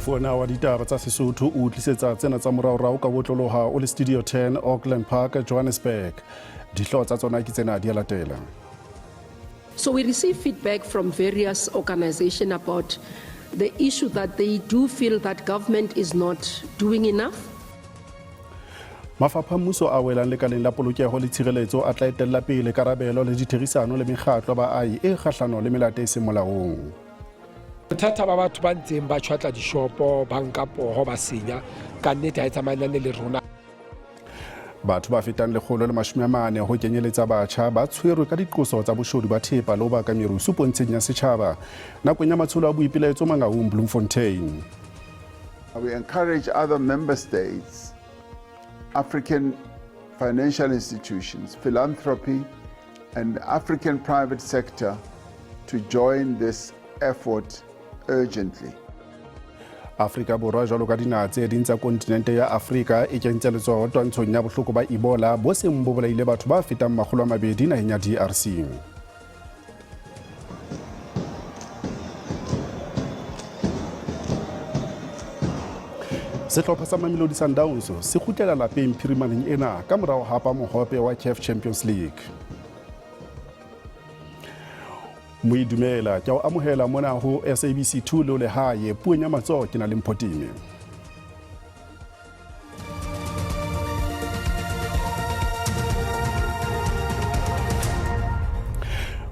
Mofu ona wa ditaba tsa Sesotho o tlisetsa tsena tsa moraorao ka botloloha o le Studio 10 Auckland Park, Johannesburg. Dihlooho tsa tsona ke tsena di a latela. So we receive feedback from various organizations about the issue that they do feel that government is not doing enough. Mafapha a mmuso a welang lekaleng la polokeho le tshireletso a tla etella pele karabelo le ditherisano le mekgatlo ya baahi e kgahlano le melata e seng molaong. Bothata ba batho ba ntseng ba tjhwatla dishopo, ba nka poho, ba senya, ka nnete ha e tsamaelane le rona. Batho ba fetang 140 ho kenyeletsa batjha ba tshwerwe ka diqoso tsa boshodu ba thepa le ho baka merusu pontsheng ya setjhaba nakong ya matsholo a boipelaetso Mangaung, Bloemfontein. We encourage other member states, African financial institutions, philanthropy, and African private sector to join this effort urgently. Afrika Borwa jwalo ka dinaha tse ding tsa kontinente ya Afrika e kentse letsoho twantshong ya bohloko ba Ebola bo seng bo bolaile batho ba fetang 200 naheng ya DRC. Sehlopha sa Mamelodi Sundowns se kgutlela lapeng phirimaneng ena ka mora ho hapa mohope wa CAF Champions League. Moidumela ke a o amohela mona ho SABC 2 le o lehae puong ya matsoho ke na le Mpho Time.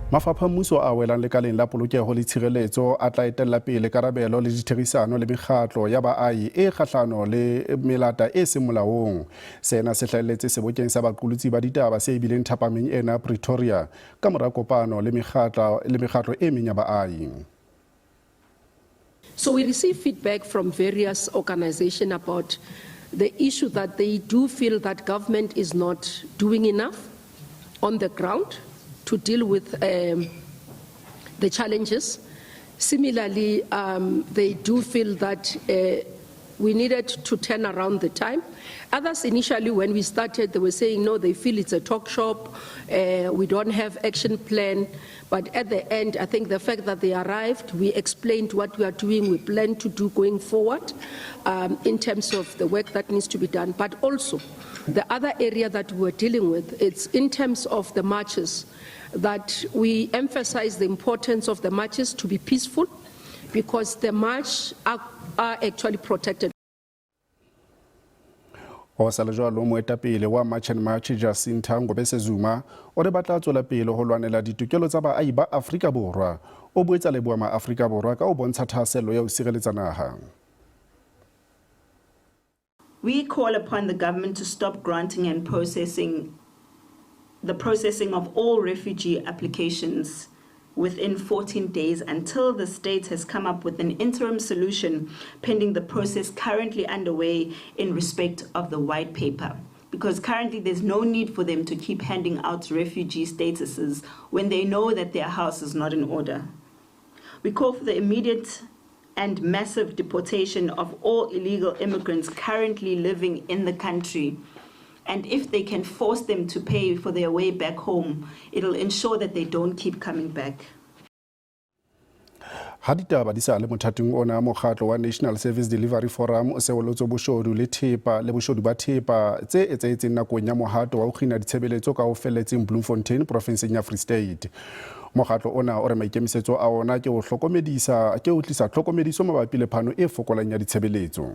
Mafapha a mmuso a welang lekaleng la polokeho le tshireletso a tla etella pele karabelo le ditherisano le mekgatlo ya baahi e kgahlano le melata e seng molaong. Sena se hlahelletse sebokeng sa baqolotsi ba ditaba se bileng thapameng ena Pretoria ka mora kopano le mekgatlo e meng ya baahi. So we receive feedback from various organizations about the issue that they do feel that government is not doing enough on the ground to deal with the challenges. Similarly, they do feel that we needed to turn around the time. Others initially, when we started, they were saying, no, they feel it's a talk shop, we don't have action plan. But at the end, I think the fact that they arrived, we explained what we are doing, we plan to do going forward in terms of the work that needs to be done. But also, the other area that we're dealing with, it's in terms of the marches, that we emphasize the importance of the marches to be peaceful, because the march are actually protected. Ho sa le jwalo, moetapele wa March and March Jacinta Ngobese Zuma o re ba tla tswela pele ho lwanela ditokelo tsa baahi ba Afrika Borwa. O boetse a leboha maAfrika Borwa ka ho bontsha thahasello ya ho sireletsa naha. We call upon the government to stop granting and processing the processing of all refugee applications within 14 days until the state has come up with an interim solution pending the process currently underway in respect of the white paper. Because currently there's no need for them to keep handing out refugee statuses when they know that their house is not in order. We call for the immediate and massive deportation of all illegal immigrants currently living in the country. And if they can force them to pay for their way back home, it'll ensure that they don't keep coming back. Ha ditaba di sa le mothating ona, mokgatlo wa National Service Delivery Forum o seolotse boshodu le thepa le boshodu ba thepa tse etsahetseng nakong ya mohato wa ho kgina ditshebeletso ka ho felletseng Bloemfontein profinseng ya Free State. Mokgatlo ona o re maikemisetso a ona ke ho hlokomedisa ke ho tlisa tlhokomediso mabapi le phano e fokolang ya ditshebeletso.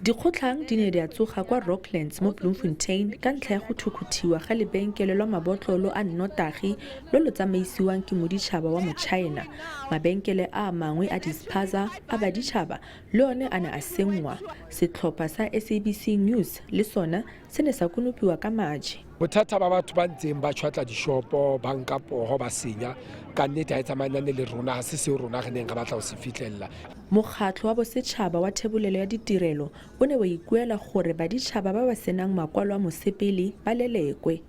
Dikgotlhang di ne di a tsoga kwa Rocklands mo Bloemfontein ka ntlha ya go thukhuthiwa ga lebenkele lwa mabotlolo a nnotagi lo lo tsamaisiwang ke moditšhaba wa moChina. Mabenkele a mangwe a dispaza a baditšhaba le one a ne a senngwa. Setlhopha sa SABC News le sona se ne sa konopiwa ka maje. Bothata ba batho ba ntseng ba tjhwatla dishopo, ba nka poho, ba senya, ka nnete ha e tsamaelane le rona, ha se seo rona re neng re batla ho se fihlella. Mokgatlho wa bosetšhaba wa thebolelo ya ditirelo o ne wa ikuela gore baditšhaba ba ba senang makwalo a mosepele ba lelekwe.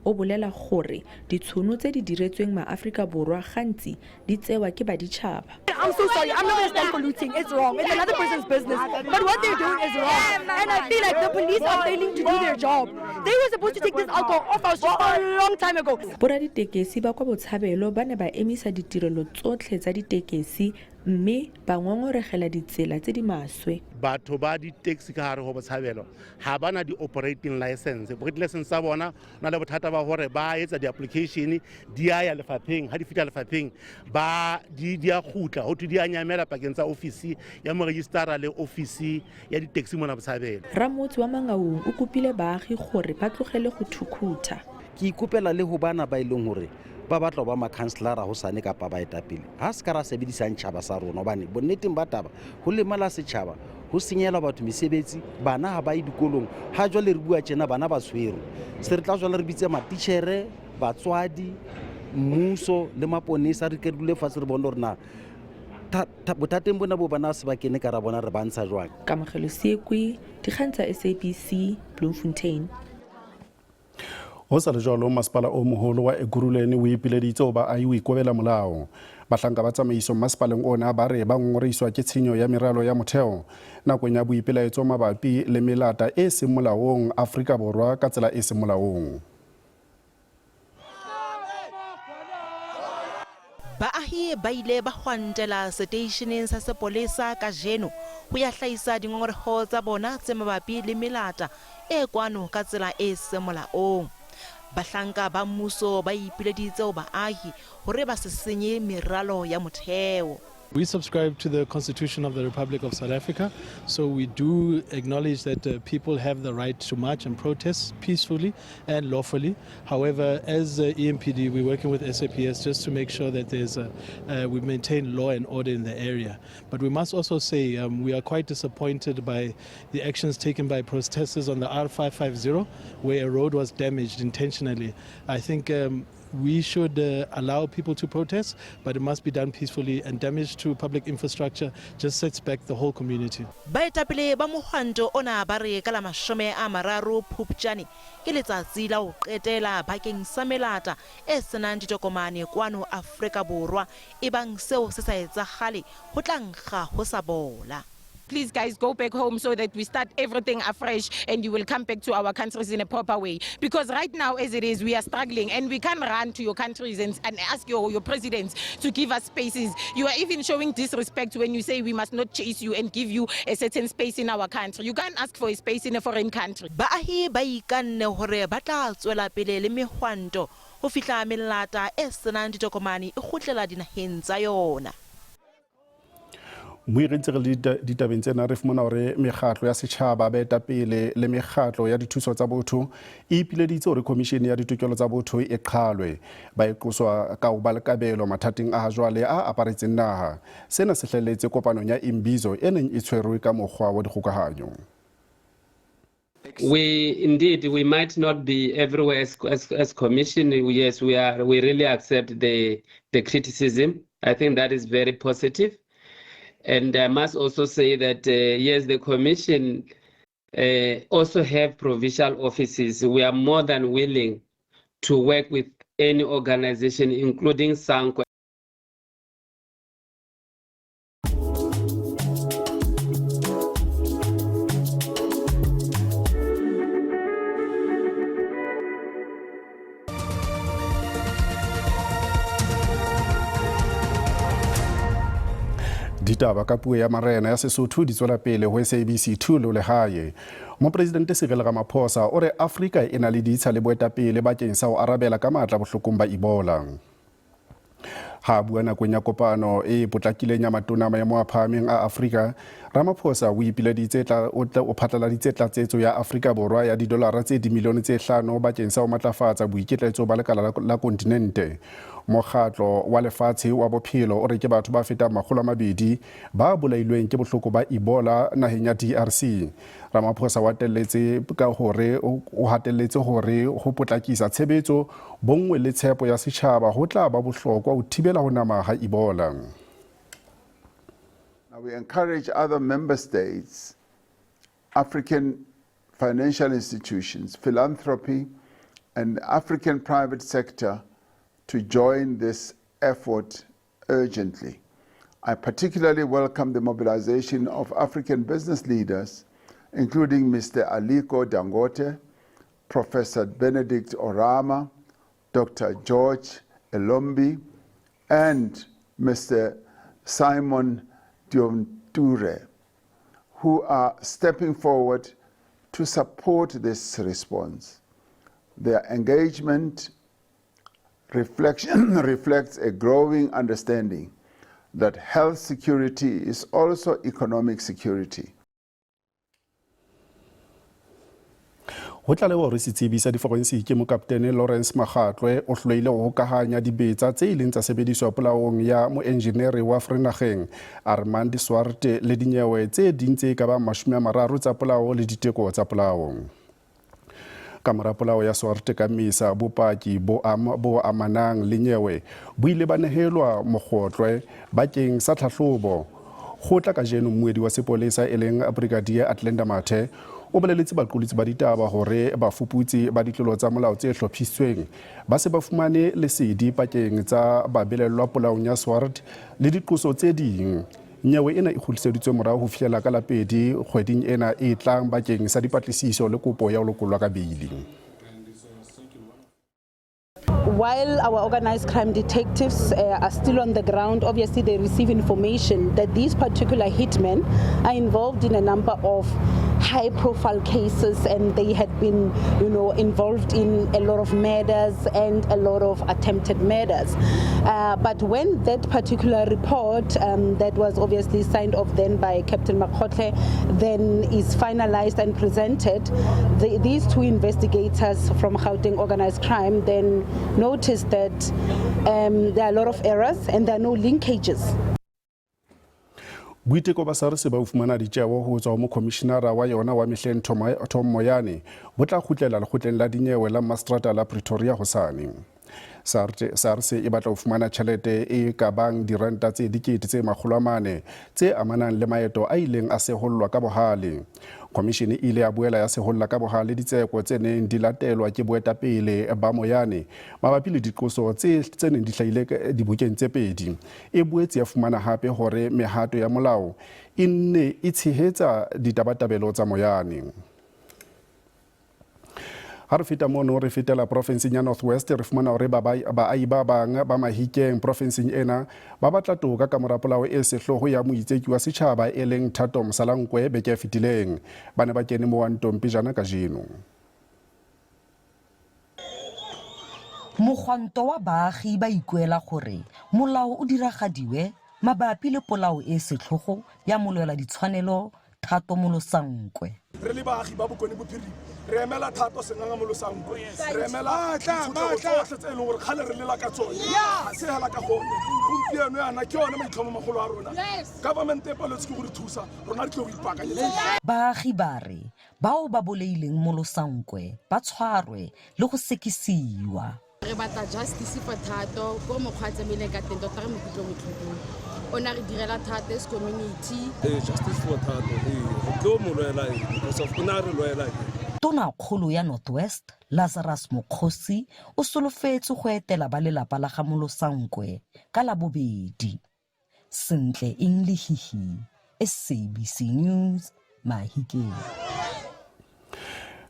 O bolela gore ditshono tse di diretsweng maAforika Borwa gantsi di tsewa ke baditšhaba. I'm so sorry. I'm not going to stand for looting. It's wrong. It's another person's business. But what they're doing is wrong. And I feel like the police are failing to do their job. They were supposed to take this alcohol off our streets a long time ago. Boraditekesi ba kwa Botshabelo ba ne ba emisa ditirelo tsotlhe tsa ditekesi Mme ba ngongoregela ditsela tse di maswe. Batho ba di-taxi ka gare go Botshabelo ga ba na di-operating license. Operating license tsa bona na le bothata ba gore ba etsa di-application, di a ya lefapheng, ga di fitlha lefapheng ba di a gutla, go thwe di a nyamela pakeng tsa ofisi ya moregistara le ofisi ya di-taxi mona Botshabelo. Ramotse wa Mangaung o kopile baagi gore ba tlogele go thukhutha. Ke ikopela le ho bana ba e leng hore ba batla ho ba makhanselara hosane kapa baetapele, ha se ka ra sebedisang tjhaba sa rona, hobane bonneteng ba taba ho lemala setjhaba, ho senyehela batho mesebetsi, bana ha ba ye dikolong. Ha jwale re bua tjena, bana ba tshwerwe. Se re tla jwale re bitse matitjhere, batswadi, mmuso le maponesa, re ke re dule fatshe re bone hore na bothateng bona bo bana se ba kene ka ra bona re ba ntsha jwang. Kamogelo Sekwe, dikgang tsa SABC, Bloemfontein. Ho sa le jwalo, masepala o moholo wa Ekurhuleni o ipileditse ho baahi ho ikobela molao. Bahlanka ba tsamaiso masepaleng ona ba re ba ngongorehiswa ke tshenyo ya meralo ya motheo nakong ya boipelaetso mabapi le melata e seng molaong Afrika Borwa ka tsela e seng molaong. Baahi ba ile ba hwantela seteisheneng sa sepolesa kajeno ho ya hlahisa dingongoreho tsa bona tse mabapi le melata e kwano ka tsela e seng molaong. Bahlanka ba mmuso ba ipileditse ho baahi hore ba se senye meralo ya motheo. We subscribe to the Constitution of the Republic of South Africa, so we do acknowledge that people have the right to march and protest peacefully and lawfully. However, as EMPD, we're working with SAPS just to make sure that we maintain law and order in the area. But we must also say we are quite disappointed by the actions taken by protesters on the R550, where a road was damaged intentionally. I think we should allow people to protest, but it must be done peacefully, and damage to public infrastructure just sets back the whole community. Baetapele ba mohwanto ona ba re ka la 30 Phupjane ke letsatsi la ho qetela bakeng sa melata e senang ditokomane kwano Afrika Borwa, ebang seo se sa etsahale ho tla nkga ho sa bola. Please, guys, go back home so that we start everything afresh and you will come back to our countries in a proper way. Because right now, as it is, we are struggling and we can't run to your countries and ask your presidents to give us spaces. You are even showing disrespect when you say we must not chase you and give you a certain space in our country. You can't ask for a space in a foreign country. Baahi ba ikanne hore ba tla tswela pele le mehwanto ho fihla melata e senang ditokomane e kgutlela dinaheng tsa yona. Moe re ntse re le ditabeng tsena, re fumana hore mekgatlo ya setjhaba, baetapele le mekgatlo ya dithuso tsa botho e ipileditse hore Khomishene ya Ditokelo tsa Botho e qhalwe. Ba e qoswa ka ho ba le kabelo mathateng a jwale a aparetseng naha. Sena se hlahelletse kopanong ya Imbizo e neng e tshwerwe ka mokgwa wa dikgokahanyo. We indeed, we might not be everywhere as commission. Yes, we are. We really accept the criticism. I think that is very positive. And I must also say that, yes, the commission also have provincial offices. We are more than willing to work with any organization, including SANCO. Ditaba ka puo ya marena ya Sesotho di tswela pele ho SABC 2 le lehae. Mopresidente Cyril Ramaphosa o re Afrika e na le ditsha le boetapele bakeng sa ho arabela ka matla bohlokong ba Ebola. Ha a bua nakong ya kopano e potlakileng ya matona a maemo a phahameng a Afrika, Ramaphosa o ipileditse tla o tla o phatlaladitse tlatsetso ya Afrika Borwa ya didolara tse dimilione tse 5 bakeng sa ho matlafatsa boikitlaetso ba lekala la kontinente. Mokgatlo wa lefatshe wa bophelo o re ke batho ba fetang 200 ba bolailweng ke bohloko ba Ebola naheng ya DRC. Ramaphosa o hatelletse ka hore o hatelletse hore ho potlakisa tshebetso, bonngwe le tshepo ya setjhaba ho tla ba bohlokwa ho thibela ho nama ha Ebola. Now we encourage other member states, African financial institutions, philanthropy, and African private sector to join this effort urgently. I particularly welcome the mobilization of African business leaders, including Mr. Aliko Dangote, Professor Benedict Oramah, Dr. George Elombi, and Mr. Simon Tiemtore, who are stepping forward to support this response. Their engagement reflects a growing understanding that health security is also economic security. Ho tlalewa hore setsebi sa diforensiki mokaptene Lawrence Magatlwe o hloile ho hokahanya dibetsa tse ileng tsa sebediswa polaong ya moenjenere wa Vereeniging Armand Swart le dinyewe tse ding tse ka bang 30 tsa polao le diteko tsa polao. Ka mora polao ya Swart ka Mmesa, bopaki bo amanang le nyewe bo ile ba nehelwa Mogotlwe bakeng sa tlhahlobo. Kgotla kajeno mmuedi wa sepolesa e leng Brigadier Athlenda Mathe o boleletse baqolotsi ba ditaba hore bafuputsi ba ditlolo tsa molao tse hlophisitsweng ba se ba fumane lesedi pakeng tsa babelellwa polaong ya Swart le diqoso tse ding. Nyewe ena e kgutliseditswe morao ho fihlela ka la 2 kgweding ena e tlang bakeng sa dipatlisiso le kopo ya ho lokollwa ka beili. While our organized crime detectives are still on the ground, obviously they receive information that these particular hitmen are involved in a number of high-profile cases, and they had been, you know, involved in a lot of murders and a lot of attempted murders. But when that particular report that was obviously signed off then by Captain Makgotle then is finalized and presented, these two investigators from Gauteng Organized Crime then noticed that there are a lot of errors and there are no linkages. Boiteko ba SARS ba ho fumana ditjeho ho tswa ho mokhomishenara wa yona wa mehleng Tom Moyane bo tla kgutlela lekgotleng la dinyewe la Mastrata la Pretoria hosane. SARS e batla ho fumana tjhelete e ka bang diranta tse 400,000 tse amanang le maeto a ileng a sehollwa ka bohale. Khomishene e ile ya boela ya seholla ka bohale ditseko tse neng di latelwa ke boetapele ba Moyane mabapi le diqoso tse neng di hlahile dibokeng tse pedi. E boetse ya fumana hape hore mehato ya molao e nne e tshehetsa ditabatabelo tsa Moyane. Ha re feta mono re fetela profenseng ya North West, re fumana hore baahi ba bang ba Mahikeng profenseng ena ba batla toka ka mora polao e sehloho ya moitseki wa setjhaba e leng Thato Msalankwe beke e fetileng. Ba ne ba kene moantong pejana kajeno. Mogwanto wa baagi ba ikuela gore molao o diragadiwe mabapi le polao e setlhogo ya molwela ditshwanelo Thato Molosankwe. Re le baagi ba Bokone Bophirima re emela Thato Senganga Molosankwe, re emela ditshotlego tsotlhe tse e leng gore kgale re lela ka tsone, ga se hela ka gone. Gompieno yana ke yone maitlhomomagolo a rona. Government e paletswe ke go re thusa, rona re tlile go ipaakanyetsa. Baagi ba re bao ba bolaileng Molosankwe ba tshwarwe le go sekisiwa. Re batla justice for Thato, ko mokgwa a tsamaileng ka teng tota re mo kutlwe botlhokong. O ne a re direla thata as community. Justice for Thato, re tlo mo lwela because of o ne a re lwela. Tonakgolo ya North West, Lazarus Mokgosi, o solofetse go etela ba lelapa la ga Molosankwe ka Labobedi. Sentle eng le hihi, SABC News, Mahikeng.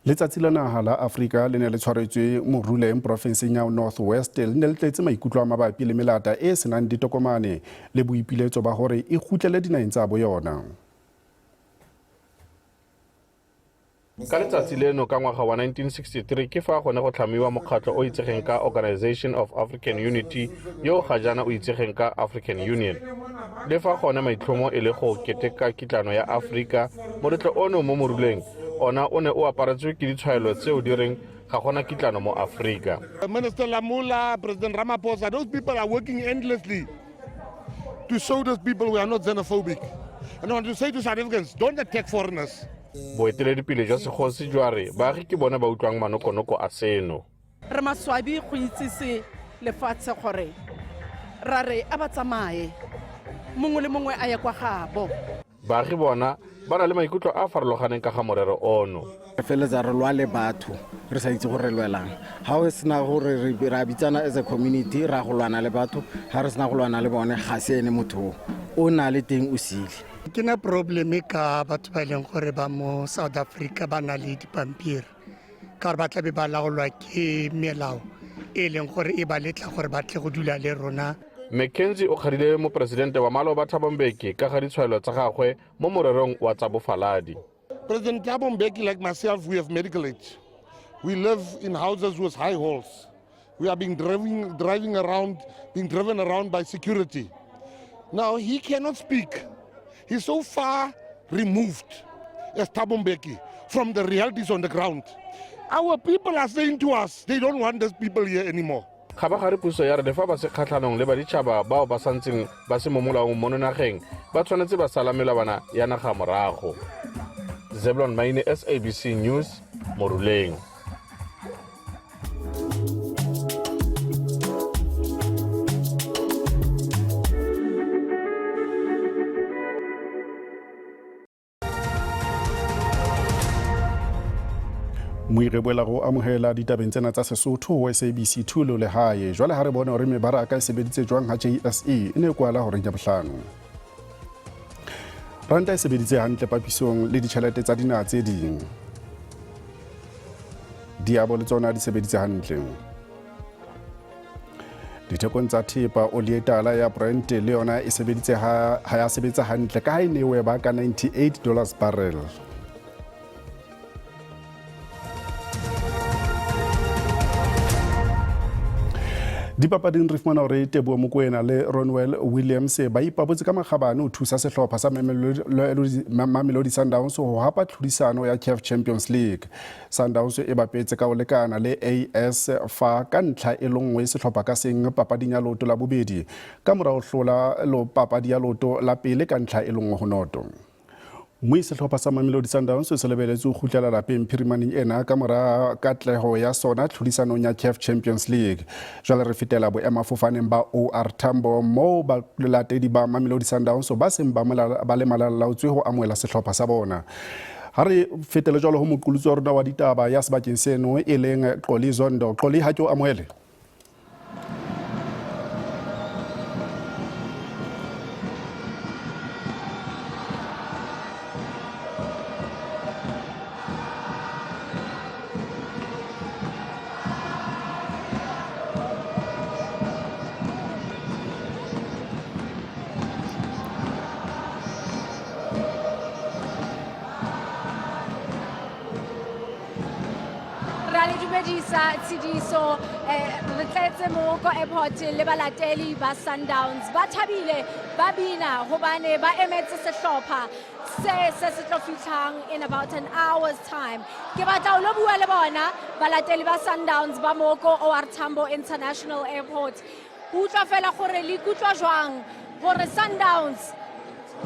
Letsatsi la naha la Afrika le ne le tshwaretswe Moruleng profenseng ya North West, le ne le tletse maikutlo a mabapi le melata e senang ditokomane le boipiletso ba hore e kgutlele dinaheng tsa bo yona. Ka letsatsi leno ka ngwaga wa 1963 ke fa gone go tlhamiwa mokgatlho o itsegeng ka Organization of African Unity yo ga jaana o itsegeng ka African Union. Le fa gone maitlhomo e le go keteka kitlano ya Afrika, moletlo ono mo Moruleng ona o ne o aparetswe ke ditshwaelo tseo di reng ga gona kitlano mo Afrika. Minister Lamola, President Ramaphosa, those people are working endlessly to show those people we are not xenophobic. And I want to say to South Africans, don't attack foreigners. Boeteledipele jwa segosi jwa re baagi ke bone ba utlwang manokonoko a seno. Re maswabi go itsise lefatshe gore ra re a ba tsamaye, mongwe le mongwe a ye kwa gabo. Baagi bona ba na le maikutlo a farologaneng ka ga morero ono. Re feleletsa re lwa le batho re sa itse gore re lwelang. Ha o sena gore re a bitsana as a community ra go lwana le batho, ha re sena go lwana le bone ga se ene motho o na le teng o sile. Ke na problem ka batho ba e leng gore ba mo South Africa ba na le dipampiri, ka gore ba tla be ba laolwa ke melao e leng gore e ba letla gore ba tle go dula le rona. McKenzie o kgadile moporesidente wa maloba Thabo Mbeki ka ga ditshwaelo tsa gagwe mo morerong wa tsa bofaladi. President Thabo Mbeki, like myself, we have medical aid. We live in houses with high halls. We are being driving around, being driven around by security. Now he cannot speak. He's so far removed as Thabo Mbeki from the realities on the ground. Our people are saying to us, they don't want these people here anymore. Kgabagare puso ya re le fa ba se kgatlhanong le baditšhaba bao ba santseng ba se mo molaong mono nageng ba tshwanetse ba sala melawana ya naga morago. Zeblon Maine, SABC News, Moruleng. Moire boela go amohela ditabeng tsena tsa Sesotho ho SABC 2 lo lehae. Jwale ha re bone hore mebaraka e sebeditse jwang ha JSE e ne kwala horeng ya bohlano. Ranta e sebeditse hantle papisong le ditjhelete tsa dinaha tse ding. Diabo le tsona di sebeditse hantle. Dithekong tsa thepa oli e tala ya Brent le yona e sebeditse ha ya sebetsa hantle ka ha e ne e ba ka $98 barrel. Dipapading re fumana hore Teboho Mokoena le Ronwell Williams ba ipabotse ka makgabane ho thusa sehlopha sa Mamelodi Sundowns ho hapa tlhodisano ya CAF Champions League. Sundowns e bapetse ka ho lekana le AS FAR ka ntlha e le nngwe sehlopha ka seng papading ya leoto la bobedi ka mora ho hlola papadi ya leoto la pele ka ntlha e le nngwe ho noto. Mme sehlopha sa Mamelodi Sundowns se lebeletse ho kgutlela lapeng phirimaneng ena ka mora katleho ya sona tlhodisanong ya CAF Champions League. Jwale re fetela boemafofaneng ba OR Tambo moo balatedi ba Mamelodi Sundowns ba seng ba le malalaotswe ho amohela sehlopha sa bona. Ha re fetele jwalo ho moqolotsi wa rona wa ditaba ya sebakeng seno e leng Xoli Zondo. Xoli, ha ke o amohele. Tshidiso re tletse mo ko airport le balateli ba Sundowns ba thabile ba bina hobane ba emetse sehlopha se se tlo fihlang in about an hour's time. Ke batla ho lo bua le bona balateli ba Sundowns ba mo ko OR Tambo International Airport. Utlwa fela gore le ikutlwa jwang hore Sundowns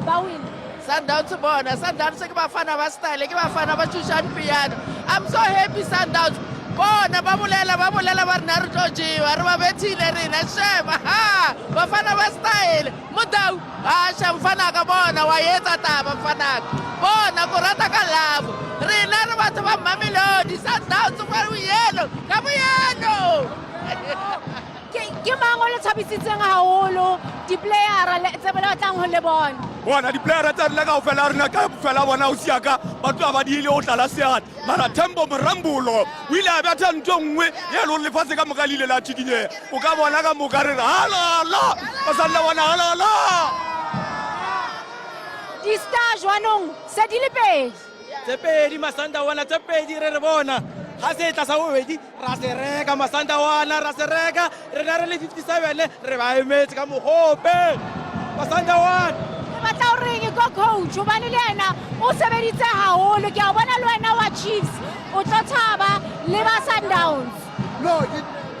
ba win. Sundowns bona, Sundowns ke bafana ba style, ke bafana ba Shushan piano. I'm so happy Sundowns. Bona ba bolela ba rena re tlo jewa, re ba bethile rena shema ha bafana ba style modau a sha mfana ka bona wa etsa taba mfana bona ko rata ka love rena re batho ba Mamelodi Sundowns kwa boyelo ka boyelo. Ke mang o le thabisitseng haholo di-playera tse ba batlang ho le bona? Bona di-playera tsa rena kaofela rena ka fela bona o siaka batho ba diile o tlala seatla mara Thembo Morambulo o ile a betha ntho nngwe e leng lefatshe ka moka le ile la tšikinyeha. O ka bona ka moka re re halala ba salla bona halala. Di-star jwanong se di le pedi. Tse pedi Masandawana tse pedi re re bona ga se tla sa bobedi ra se reka Masandawana ra se reka rena re le 57 re ba emetse ka mogope Masandawana. Re batla ho reng ko coach hobane le yena o sebeditse haholo ke a bona le wena wa Chiefs o tlo thaba le ba Sundowns. No,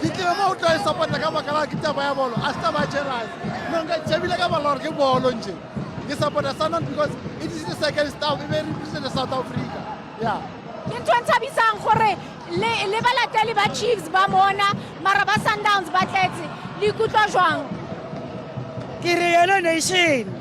ke tlile mo o tlo e support-a ka baka la ke taba ya bolo a se taba ya jealous. No nka tshebile ka bala hore ke bolo nje. Ke support-a Sundowns because it is the second star e be represent South Africa. Yeah. Ke ntho e nthabisang gore le balateli ba Chiefs ba mona mara ba Sundowns ba tletse le ikutlwa jwang? Ke re yellow nation.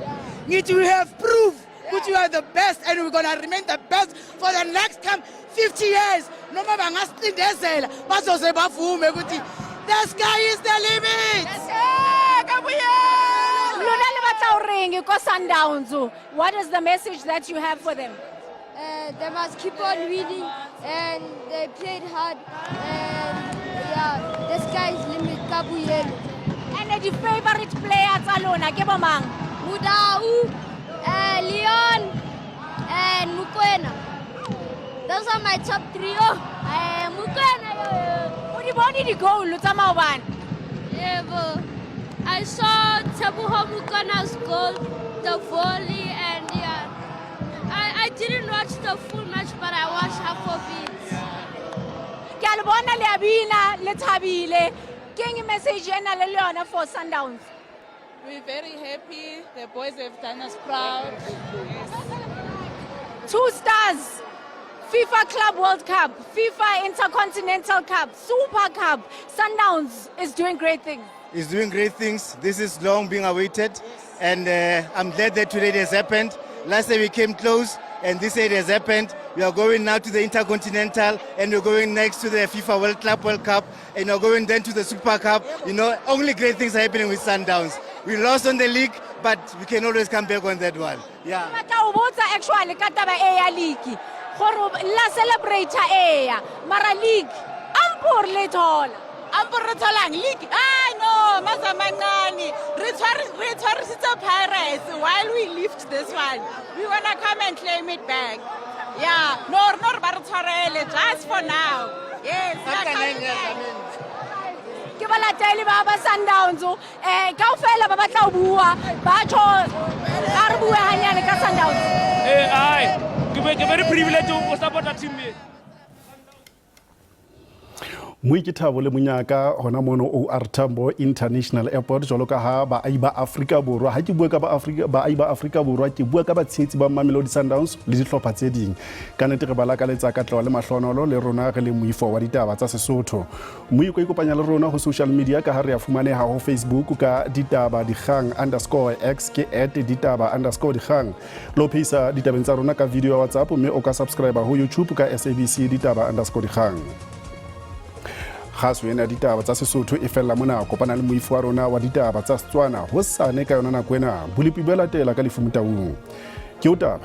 Ngithi we have proof that you are the best and we're gonna remain the best for the next come 50 years. Noma bangasicindezela bazoze bavume ukuthi the sky is the limit. Lona le batla ho reng ko Sundowns? What is the message that you have for them? They must keep on winning and they played hard and yeah, the sky is limit. Kabuyelo. Ene di-favorite player tsa lona ke bo mang? Mudau, Leon, and Mokoena. Those are my top three. Oh, Mokoena. Yo, yo. O di bone di-goal tsa maobane? Yeah, I saw Teboho Mokoena's goal, the volley, and yeah. I didn't watch the full match, but I watched half of it. Ke a le bona le a bina, le thabile. Ke eng message ena le le yona for Sundowns? We're very happy. The boys have done us proud. Yes. 2 stars. FIFA Club World Cup, FIFA Intercontinental Cup, Super Cup. Sundowns is doing great things. Is doing great things. This is long being awaited, and I'm glad that today it has happened. Last year we came close, and this year it has happened. We are going now to the Intercontinental, and we're going next to the FIFA World Club World Cup, and we're going then to the Super Cup. You know, only great things are happening with Sundowns. We lost on the league, but we can always come back on that one. Yeah. Batla ho botsa actually ka taba e ya league. Gore la celebrate e ya, mara league ampor le thola. Ampor re tholang league? Ah no, mazamancane. Re tshwarisitse Pirates while we lift this one. We want to come and claim it back. Yeah, no, no re ba re tshwarele just for now. Yes, we are coming back. Ke balateli ba ba Sundowns, kaofela ba batla ho bua, ba tjho, a re bue hanyane ka Sundowns. Ai, ke very privileged ho support team e. Moiki Thabo le monyaka hona mono OR Tambo International Airport jwalo ka ha baahi ba Afrika Borwa. Ha ke bua ka baahi ba Afrika Borwa, ke bua ka batshehetsi ba Mamelodi Sundowns le dihlopha tse ding. Ka nnete re ba lakaletsa katleho le mahlonolo le rona re le moifo wa ditaba tsa Sesotho. Moiko ikopanya le rona ho social media ka ha re a fumaneha ho Facebook ka ditaba dikgang underscore X ke at ditaba underscore dikgang. Le ho phehisa ditabeng tsa rona ka video ya WhatsApp mme o ka subscribe ho YouTube ka SABC ditaba underscore dikgang. Kgaso ena ya ditaba tsa Sesotho e fella mona. Kopana le moifo wa rona wa ditaba tsa Setswana hosane ka yona nako ena. Bolepi bo latela ka Lefu Motaung. Ke o taba.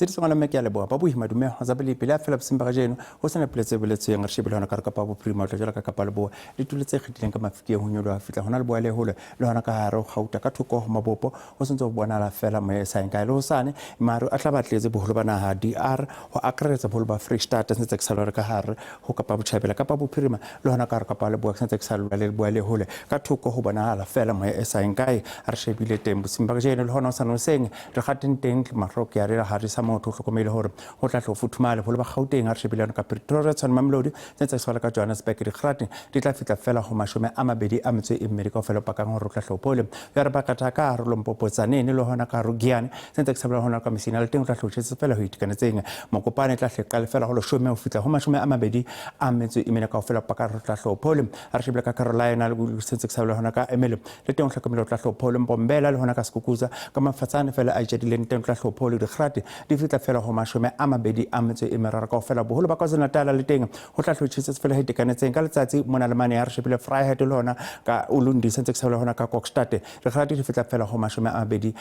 Tse di tswang mme ke a leboha ba bohima dumeho tsa bolepi le a fela boseng ba kajeno ho sena pula tse boletsweng re shebile hona ka re Kapa Bophirima ho tla jwalo ka Kapa Leboa ditulo tse kgethileng ka mafikeng ho nyoloha fihla hona Leboa le hole le hona ka hare ho Gauta ka thoko ho mabopo ho sentse ho bonahala fela moya e sa yeng kae le hosane maru a tla ba tletse boholo ba naha DR ho akaretsa boholo ba Free State sentse ke sa lore ka hare ho Kapa Botjhabela Kapa Bophirima le hona ka hare Kapa Leboa sentse ke sa lore le Leboa le hole ka thoko ho bonahala fela moya e sa yeng kae a re shebile teng boseng ba kajeno le hona hosane hoseng re kgateng teng mahlo ke a re ha re sa motho o hlokomele hore ho tla tlo futhumale boholo ba Gauteng ha re shebile yona ka Pretoria Tshwane Mamelodi tse tse ka Johannesburg dikgrateng di tla fihla fela ho 24 kaofela o pakang hore o tla hlophole ya re bakatha ka hare Limpopo Tzaneen le hona ka hare Giyani tse ntse ke sa hona ka Messina le teng o tla hlotjhetse fela ho itekanetseng Mokopane tla hle qale fela ho 10 ho fihla ho 24 kaofela o pakang hore o tla hlophole ha re shebile ka Carolina le sentse ke sa hona ka Emele le teng o hlokomele o tla hlophole Mbombela le hona ka Skukuza ka mafatsane fela a itjadileng teng o tla hlophole dikgrate di fihla fela ho 23 kaofela boholo ba KwaZulu-Natal le teng ho tla hlotjhetse fela ho itekanetseng ka letsatsi mona le mane ya re shebile Vryheid le hona ka Ulundi sentse ke sa hona ka Kokstad dikgrate di fihla fela ho 23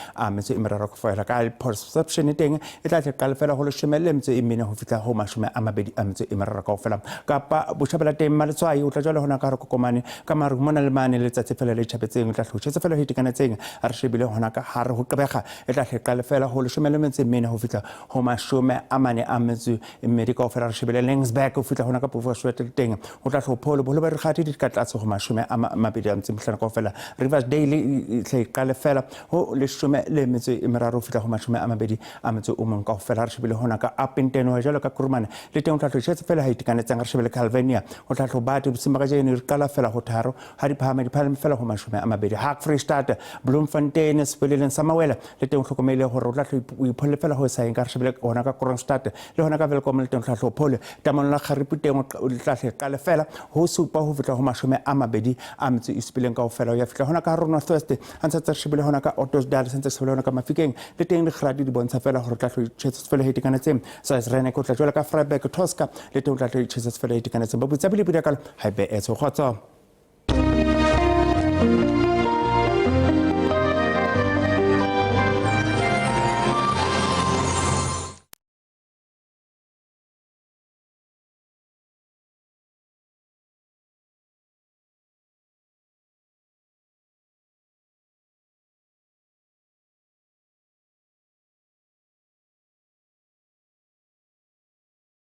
kaofela ka perception teng e tla tle qale fela ho 14 ho fihla ho 23 kaofela Kapa Botjhabela teng Maletswai o tla jwale hona ka hare Kokomane ka maru mona le mane letsatsi fela le tjhabetseng o tla hlotjhetse fela ho itekanetseng a re shebile hona ka hare ho Gqeberha e tla hle qale fela ho 14 ho fihla ho 42 kaofela re shebile Laingsburg ho fihla hona ka Pofoswete le teng ho tla hlophole boholo ba dikgati di ka tlase ho 25 kaofela Riversdale e tle qale fela ho 13 ho fihla ho 21 kaofela re shebile hona ka Upington ho jwalo ka Kuruman le teng ho tla hlotjhetse fela ha itekanetseng re shebile Calvinia ho tla hlobate bosing ba kajeno re qala fela ho 3 ha di phahame di phahame fela ho 20 Hak Free State Bloemfontein sepeleleng sa Mawela le teng o hlokomele hore o tla o ipholle fela ho sa eng ka re shebile hona ka Kroonstad le hona ka Welkom le teng o tla hlophole Tamong la Kgaripu teng o tla hle qale fela ho 7 ho fihla ho 27 kaofela ho ya fihla hona ka North West a ntse re shebile hona ka Ottosdal sentse se hona ka Mafikeng le teng dikgradi di bontsha fela hore tla hlotjhetse fela ho itekanetseng Swaziland o tla jwalo ka Vryburg Tosca le teng o tla hlotjhetse fela ho itekanetseng ba botsa bile bile ka haebe etso kgotso.